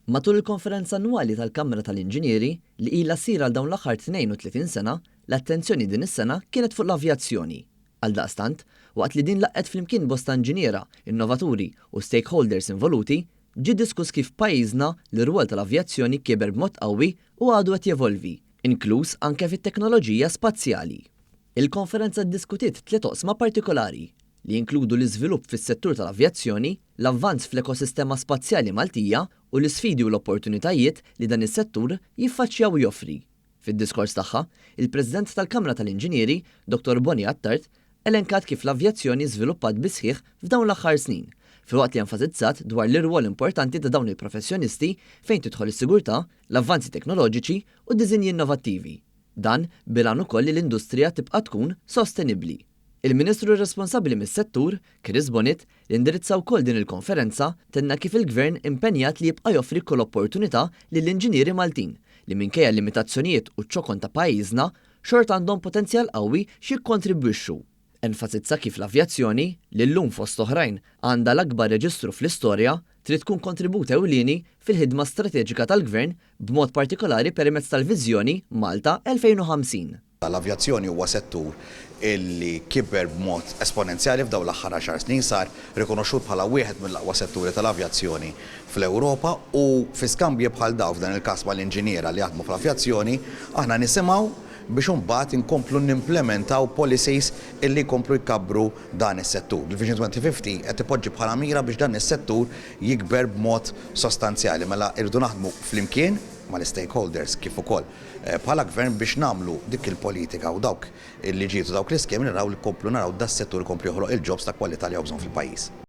Matul il-konferenza annwali tal-Kamra tal-Inġinieri, li ilha ssir għal dawn l-aħħar 32 sena, l-attenzjoni din is-sena kienet fuq l-avjazzjoni. Għaldaqstant, waqt li din laqqgħet flimkien bosta inġiniera, innovaturi u stakeholders involuti, ġie diskuss kif f'pajjiżna l-irwol tal-avjazzjoni kiber b'mod qawwi u għadu qed jevolvi, inkluż anke fit-teknoloġija spazjali. Il-konferenza ddiskutiet tliet oqsma partikolari, li jinkludu l-iżvilupp fis-settur tal-avjazzjoni, l-avvanz fl-ekosistema spazjali Maltija u l-isfidi u l-opportunitajiet li dan is-settur jiffaċċja u joffri. Fid-diskors tagħha, il-President tal-Kamra tal-Inġinieri, Dottor Bonnie Attard, elenkat kif l-avjazzjoni żviluppat bis-sħiħ f'dawn l-aħħar snin, filwaqt li enfasizzat dwar l-irwol importanti ta' dawn il-professjonisti fejn tidħol is-sigurtà, l-avvanzi teknoloġiċi u d-diżinji innovattivi. Dan bil-għan ukoll li l-industrija tibqa' tkun sostenibbli. Il-Ministru responsabbli mis-settur, Chris Bonett, li indirizza wkoll din il-konferenza, tenna kif il-Gvern impenjat li jibqa' joffri kull opportunità lill-inġinieri Maltin li minkejja l-limitazzjonijiet u ċ-ċokon ta' pajjiżna, xorta għandhom potenzjal qawwi x'jikkontribwixxu. Enfasizza kif l-avjazzjoni, li llum fost oħrajn għandha l-akbar reġistru fl-istorja, trid tkun kontribut ewlieni fil-ħidma strateġika tal-Gvern b'mod partikolari permezz tal-Viżjoni Malta 2050. L-avjazzjoni huwa settur illi kiber b'mod esponenzjali f'dawn l-aħħar għaxar snin, sar rikonoxxut bħala wieħed mill-aqwa setturi tal-avjazzjoni fl-Ewropa u fi skambji bħal dawn, f'dan il-każ mal-inġiniera li jaħdmu fl-avjazzjoni, aħna nisimgħu biex imbagħad inkomplu nimplementaw policies illi jkomplu jkabbru dan is-settur. Il-Vision 2050 qed ipoġġi bħala mira biex dan is-settur jikber b'mod sostanzjali. Mela irridu naħdmu flimkien mal-istakeholders kif ukoll bħala Gvern biex nagħmlu dik il-politika u dawk il-liġijiet u dawk l-iskemi naraw li nkomplu naraw das-settur ikompli joħloq il-jobs ta' kwalità li hawn bżonn fil-pajjiż.